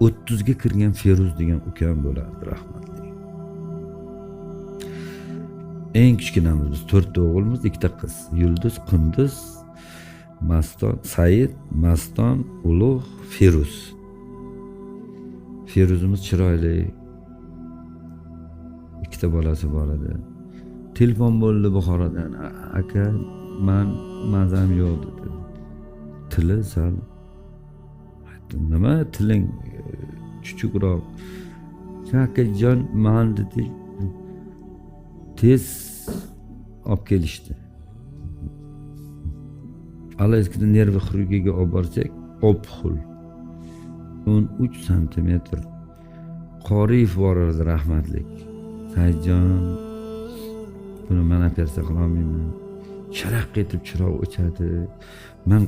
30ga kirgan Feruz degan ukam bo'lardi, rahmatli. Eng kichkinamiz biz, to'rtta o'g'ilmiz, ikkita qiz. Yulduz, Qunduz, Maston, Said, Maston, Ulug', Feruz. Feruzimiz chiroyli. Ikkita bolasi bor edi. Telefon bo'ldi Buxorodan. Aka, man mazam yo'q dedi. Tili sal. Aytdim, nima tiling chuchukroq. Akajon, man dedi. Tez olib kelishdi. Alayskida nerv xirurgiyaga olib borsak, опухоль 13 santimetr. Qoriyev bor edi rahmatlik. Saidjon, buni man operatsiya qilolmayman. Sharaq etib chiroq o'chadi. Man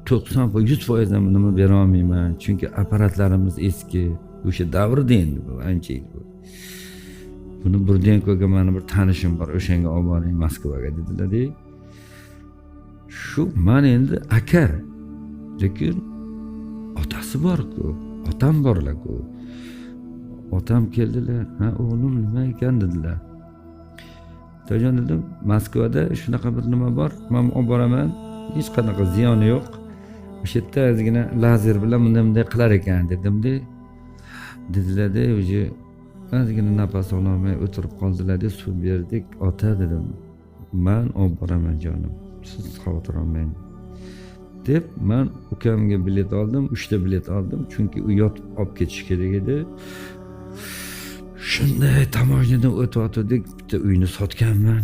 90, 100% ham nima bera olmayman, chunki apparatlarimiz eski. O'sha davrda endi bu ancha yil bu. Buni Burdenkoga mani bir tanishim bor, o'shanga olib boring Moskvaga dedilar. Shu man endi aka, lekin otasi bor-ku, otam borlar-ku. Otam keldilar, ha o'g'lim nima ekan dedilar. Otajon dedim, Moskvada shunaqa bir nima bor, man olib boraman, hech qanaqa ziyoni yo'q. O'sha yerda ozgina lazer bilan bunday bunday qilar ekan dedimda. Dedilarda, уже ozgina nafas ololmay o'tirib qoldilar, suv berdik. Ota dedim, man olib boraman jonim, siz xavotir olmang deb man ukamga bilet oldim, 3ta bilet oldim, chunki u yotib olib ketish kerak edi. Shunday таможня dan o'tayotgandik, bitta uyni sotganman.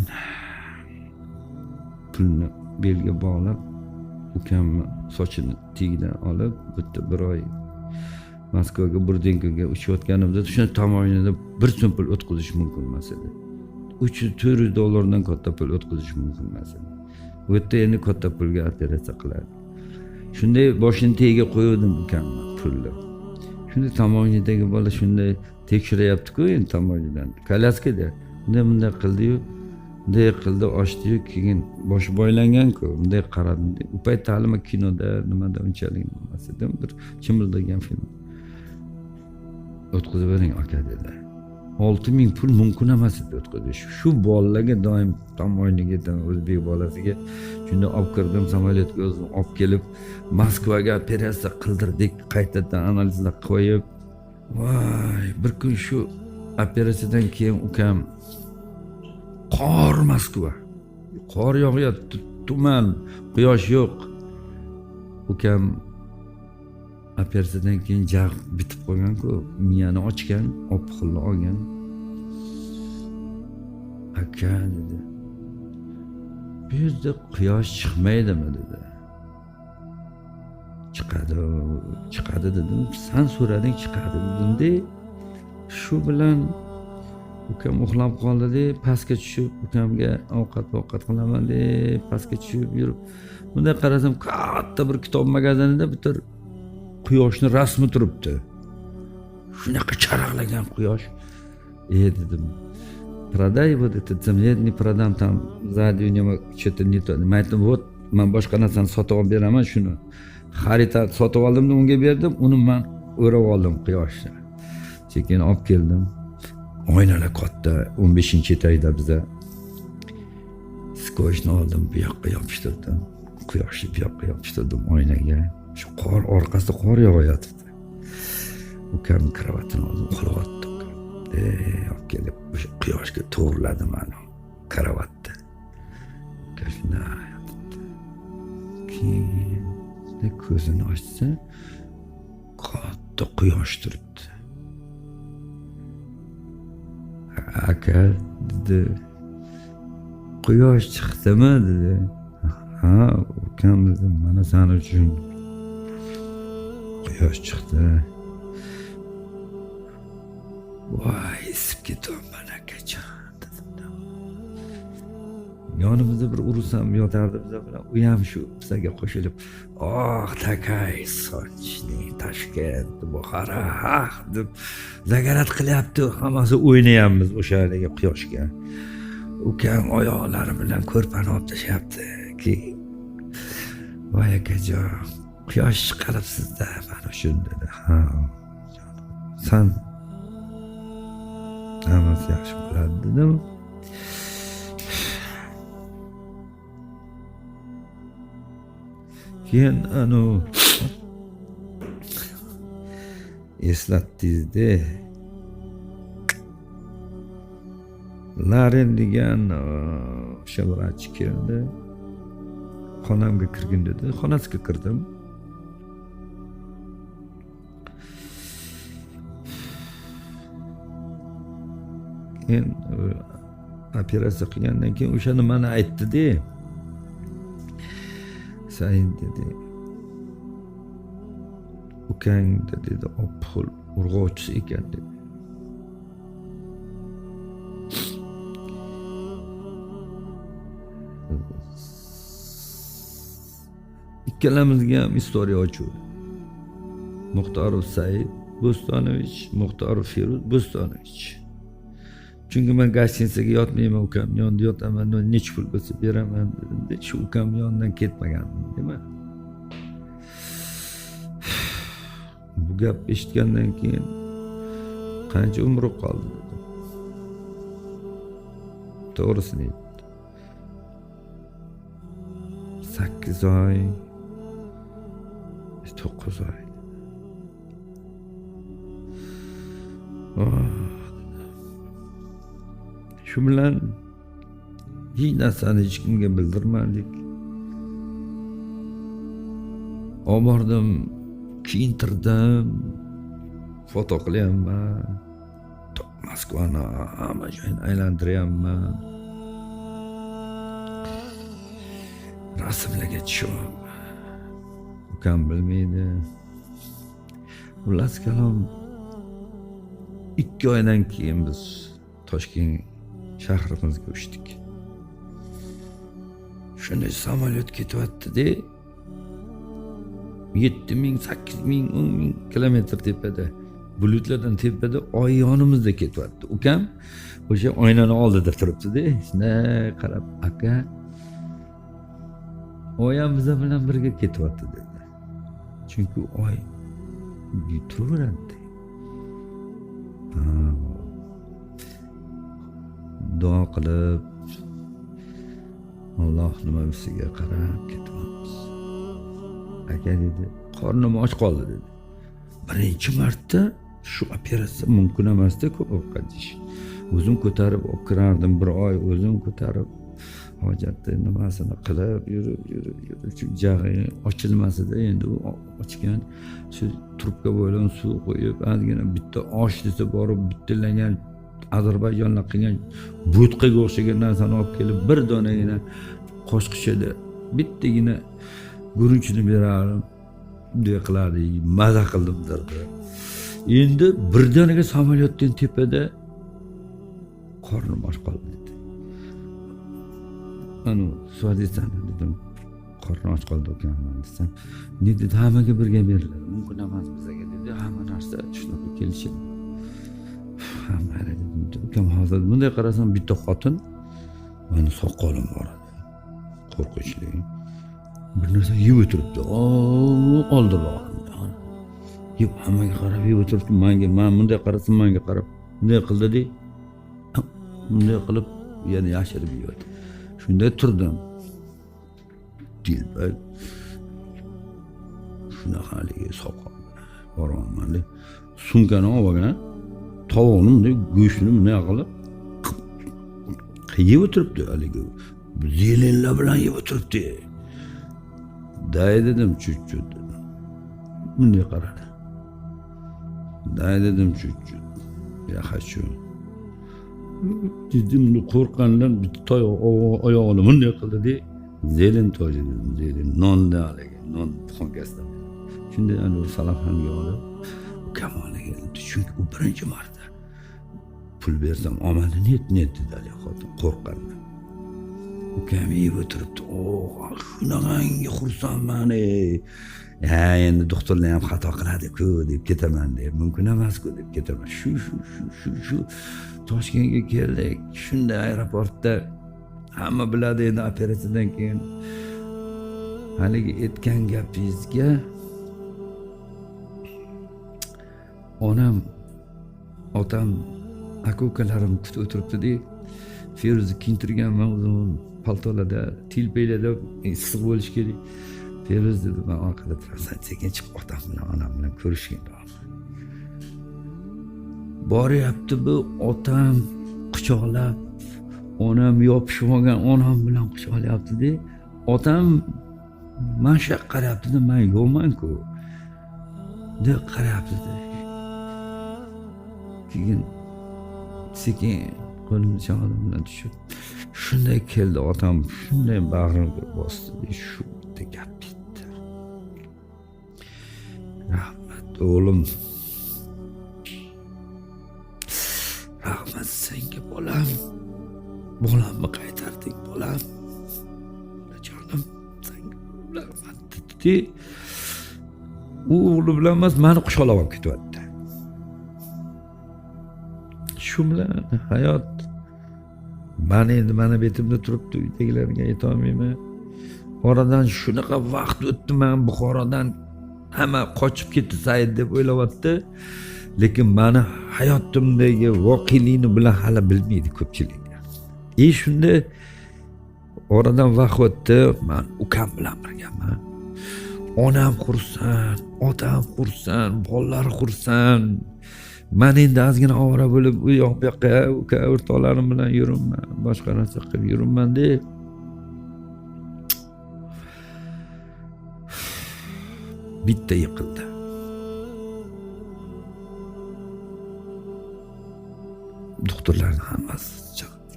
Pulni belga bog'lab, ukamni sochini tagidan olib, bitta bir oy Moskvaga Burdenkoga uchayotganimda shuni таможня da bir so'm pul o'tkazish mumkin emas edi. 300, 400 dollardan katta pul o'tkazish mumkin emas edi. U yerda endi katta pulga operatsiya qiladi. Shunday boshini tagiga qo'yuvdim ukamni pulni. Shunday таможня dagi bola shunday tekshiryapti-ku endi таможня dan. Kolyaskada bunday bunday qildi-yu, bunday qildi, ochdi-yu, keyin boshi boylangan-ku, bunday qaradim. U payt hali kinoda nimada unchalik emas edim, bir chimildagan film. O'tkazib bering aka dedi. 6000 pul mumkin emas edi o'tkazish. Shu bolalarga doim таможня ga, o'zbek bolasiga shunda olib kirdim, samolyotga o'zim olib kelib Moskvaga operatsiya qildirdik, qaytadan analizlar qo'yib. Voy, bir kun shu operatsiyadan keyin ukam, qor, Moskva. Qor yog'yapti, tuman, quyosh yo'q. Ukam operatsiyadan keyin jag' bitib qolgan-ku, miyani ochgan, опухоль ni olgan. Aka dedi. Bu yerda quyosh chiqmaydimi dedi. Chiqadi, chiqadi dedim. San so'rading, chiqadi dedim-de. Shu bilan ukam uxlab qoldi-de, pastga tushib ukamga ovqat ovqat qilaman deb pastga tushib yurib, bunday qarasam katta bir kitob magazinida bitta quyoshni rasmi turibdi. Shunaqa charaqlagan quyosh. E dedim, продай вот это, desam, нет, не продам, там сзади у него что-то не то. Man aytdim, вот man boshqa narsani sotib olib beraman shuni. Xarita sotib oldim, unga berdim, uni man o'rab oldim quyoshni. Sekin olib keldim. Oynalar katta, 15-etajda biza. Skochni oldim, bu yoqqa yopishtirdim. Quyoshni bu yoqqa yopishtirdim oynaga. Shu qor orqasida qor yog'ayotibdi. Ukam kravatini oldim, uxlayotdi ukam. Olib kelib o'sha quyoshga to'g'irladim ani kravatni. Uka shunday yotibdi. Keyin ko'zini ochsa, katta quyosh turibdi. Aka dedi, quyosh chiqdimi dedi. Ha, ukam dedim, mana san uchun quyosh chiqdi. Voy, isib ketyapman akajon dedim. Yonimizda bir urus ham yotardi biza bilan. U ham shu bizga qo'shilib, "Oh, такой солнечный Toshkent, Buxoro, ha" deb загорать qilyapti. Hammasi o'ynayapmiz o'sha haligi quyoshga. Ukam oyoqlari bilan ko'rpani olib tashlayapti. Keyin voy akajon. Quyosh chiqaribsiz-da mana shuni dedi. Ha, san hammasi yaxshi bo'ladi dedim. Keyin anu eslatdingiz-da. Larin degan o'sha vrach keldi. Xonamga kirgin dedi. Xonasiga kirdim. Keyin operatsiya qilgandan keyin o'sha nimani aytdi-da. Said dedi. Ukang dedi, opxul urg'ochisi ekan dedi. Ikkalamizga ham istoriya ochildi. Muxtorov Said Bo'stonovich, Muxtorov Feruz Bo'stonovich. Chunki men gостиницаga yotmayman, ukam yonida yotaman, necha pul bo'lsa beraman dedim-da, shu ukam yonidan ketmagandim, deyman. Bu gap eshitgandan keyin qancha umri qoldi dedim. To'g'risini aytdi. 8 oy, 9 oy. Shu bilan hech narsani hech kimga bildirmadik. Olib bordim, kiyintirdim, foto qilyapman. Moskvani hamma joyini aylantiryapman. Rasmlarga tushyapman. Ukam bilmaydi. Xullas kalom 2 oydan keyin biz Toshkent shahrimizga uchdik. Shunday samolyot ketyapti-da. 7000, 8000, 10000 kilometr tepada, bulutlardan tepada oy yonimizda ketyapti. Ukam o'sha oynani oldida turibdi-da, shunday qarab, aka, oyam biza bilan birga ketyapti dedi. Chunki oy turaveradi. Duo qilib Alloh nimasiga qarab ketyapmiz. Aka dedi, qornim och qoldi dedi. Birinchi marta shu operatsiya mumkin emasda ko'p ovqat yeyish. O'zim ko'tarib olib kirardim bir oy, o'zim ko'tarib hojatni nimasini qilib yurib yurib yurib shu jag'i ochilmasida endi u ochgan shu trubka bilan suv qo'yib ozgina bitta osh desa borib bitta lagan Ozarbayjonlar qilgan bo'tqaga o'xshagan narsani olib kelib bir donagina qoshiqchada bittagina guruchni berardim. Bunday qilardi, maza qildim derdi. Endi birdaniga samolyotdan tepada qornim och qoldi dedi. Anu suadisani dedim, qorni och qoldi ukamman desam, ne dedi, hammaga birga beriladi, mumkin emas bizaga dedi, hamma narsa shunaqa kelishadi. Hamma dedim, ukam hozir bunday qarasam bitta xotin, mani soqolim bor edi, qo'rqinchli. Bir narsa yeb o'tiribdi, oldirroq. Yeb hammaga qarab yeb o'tiribdi, manga, men bunday qarasam manga qarab bunday qildi-da, bunday qilib yana yashirib yeyapti. Shunday turdim. Dilbar shunaqa haligi soqol boryapman. Sumkani olib olgan, tovuqni bunday go'shtini bunday qilib yeb o'tiribdi haligi zelenlar bilan yeb o'tiribdi. Day dedim, чуть-чуть dedim. Bunday qaradi. Day dedim, чуть-чуть. Я хочу. Dedim, qo'rqqandan bitta toyoq oyog'ini bunday qildi-da, zelen toji dedim, zelen nonni haligi non buxonkasidan. Shunday anavi salafanga olib ukam oldiga keldi. Chunki u birinchi marta pul bersam olmadi, net net dedi haligi xotin qo'rqqandan. Ukam yeb o'tiribdi. Oh, shunaqangi xursandman ey. Ha, endi doktorlar ham xato qiladi-ku deb ketaman deb, mumkin emas-ku deb ketaman. Shu shu shu shu shu Toshkentga keldik. Shunday aeroportda hamma biladi endi operatsiyadan keyin haligi aytgan gapingizga Onam, otam, aka ukalarim kutib o'tiribdi-da. Feruzni kiyintirganman o'zim paltolarda, telpaklarda issiq bo'lishi kerak. Feruz dedi, man orqada turasan, sekin chiq, otam bilan onam bilan ko'rishgin. Boryapti bu otam quchoqlab, onam yopishib olgan, onam bilan quchoqlayapti-da. Otam mana shu yoqqa qarayapti-da, man yo'qman-ku deb qarayapti-da. Keyin sekin qo'limni chamadon bilan tushib, shunday keldi otam, shunday bag'rimga bosdi, shu bitta gap bitdi. Rahmat o'g'lim, rahmat senga bolam, bolamni qaytarding bolam, bolajonim senga rahmat dedi. U o'g'li bilan emas, mani quchoqlab olib ketyapti. Shu bilan hayot mani endi mana betimda turibdi, uydagilarga aytolmayman. Oradan shunaqa vaqt o'tdi, man Buxorodan hamma qochib ketdi Said deb o'ylayapti. Lekin mani hayotimdagi voqelikni bilan hali bilmaydi ko'pchilik. Shunda oradan vaqt o'tdi, man ukam bilan birgaman. Onam xursand, otam xursand, bolalar xursand. Man endi ozgina ovora bo'lib u yoq bu yoqqa uka o'rtoqlarim bilan yuribman, boshqa narsa qilib yuribman deb. Bitta yiqildi. Doktorlarning hammasi chaqirdi.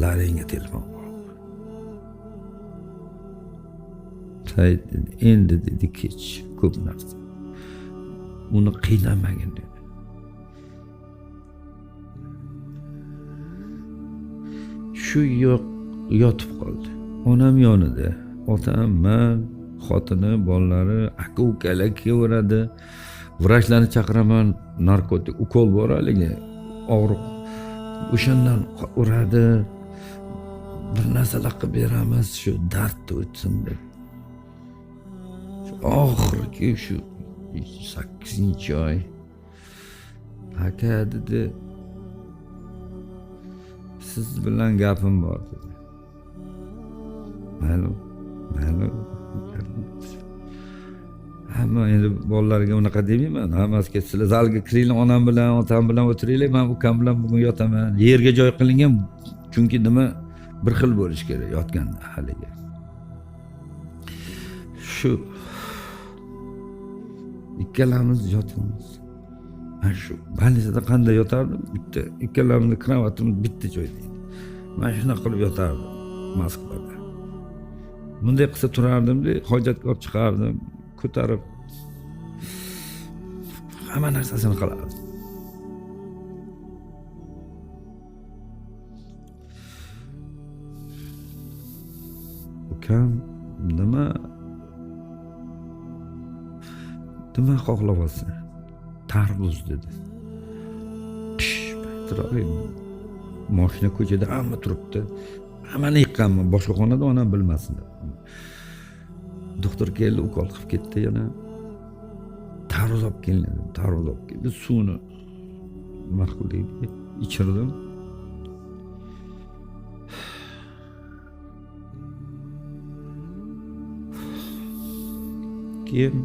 Laringga telefon qildi. Said dedi, endi dedi kech, ko'p narsa. Uni qiynamagin dedi. Shu yo'q yotib qoldi. Onam yonida, otam, man, xotini, bolalari, aka ukalar kelaveradi. Vrachlarni chaqiraman, narkotik ukol bor haligi og'riq. O'shandan uradi. Bir narsalar qilib beramiz, shu dardni o'tsin deb. Oxirgi shu 8-oy aka dedi, siz bilan gapim bor dedi. Mayli, mayli. Hamma endi bolalarga unaqa demayman, hammasiga sizlar zalga kiringlar, onam bilan, otam bilan o'tiringlar, men ukam bilan bugun yotaman. Yerga joy qilingan, chunki nima bir xil bo'lishi kerak yotganda haligi. Shu ikkalamiz yotamiz. Men shu больницада qanday yotardim? Bitta ikkalamizni kravatimiz bitta joyda edi. Men shunaqa qilib yotardim Moskvada. Bunday qilsa turardim-da, hojatga olib chiqardim, ko'tarib hamma narsasini qilardim. Ukam nima xohlayapsan? Tarvuz dedi. Qish payt moshina ko'chada hamma turibdi. Hammani yiqqanman, boshqa xonada onam bilmasin deb. Doktor keldi, ukol qilib ketdi yana. Tarvuz olib kelin dedim. Tarvuz olib keldi, suvni nima qildik, ichirdim. Keyin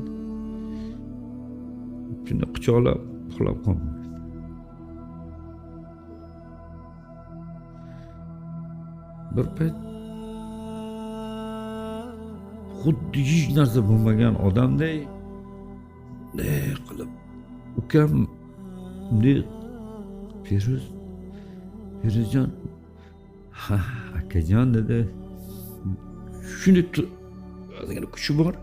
shuni quchoqlab uxlab qoldim. Bir payt xuddi hech narsa bo'lmagan odamday bunday qilib ukam bunday Feruz, Feruzjon, ha akajon dedi. Shuni ozgina kuchi bor.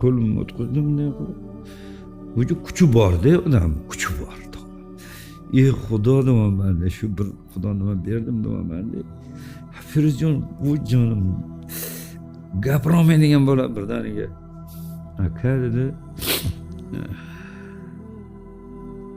Qo'limni o'tkazdim bunday qilib. O'zi kuchi bor-da odam, kuchi bor. Ey Xudo deyapman, shu bir Xudo nima berdim deyapman. Feruzjon, bu jonim gapirolmaydigan bola birdaniga. Aka dedi.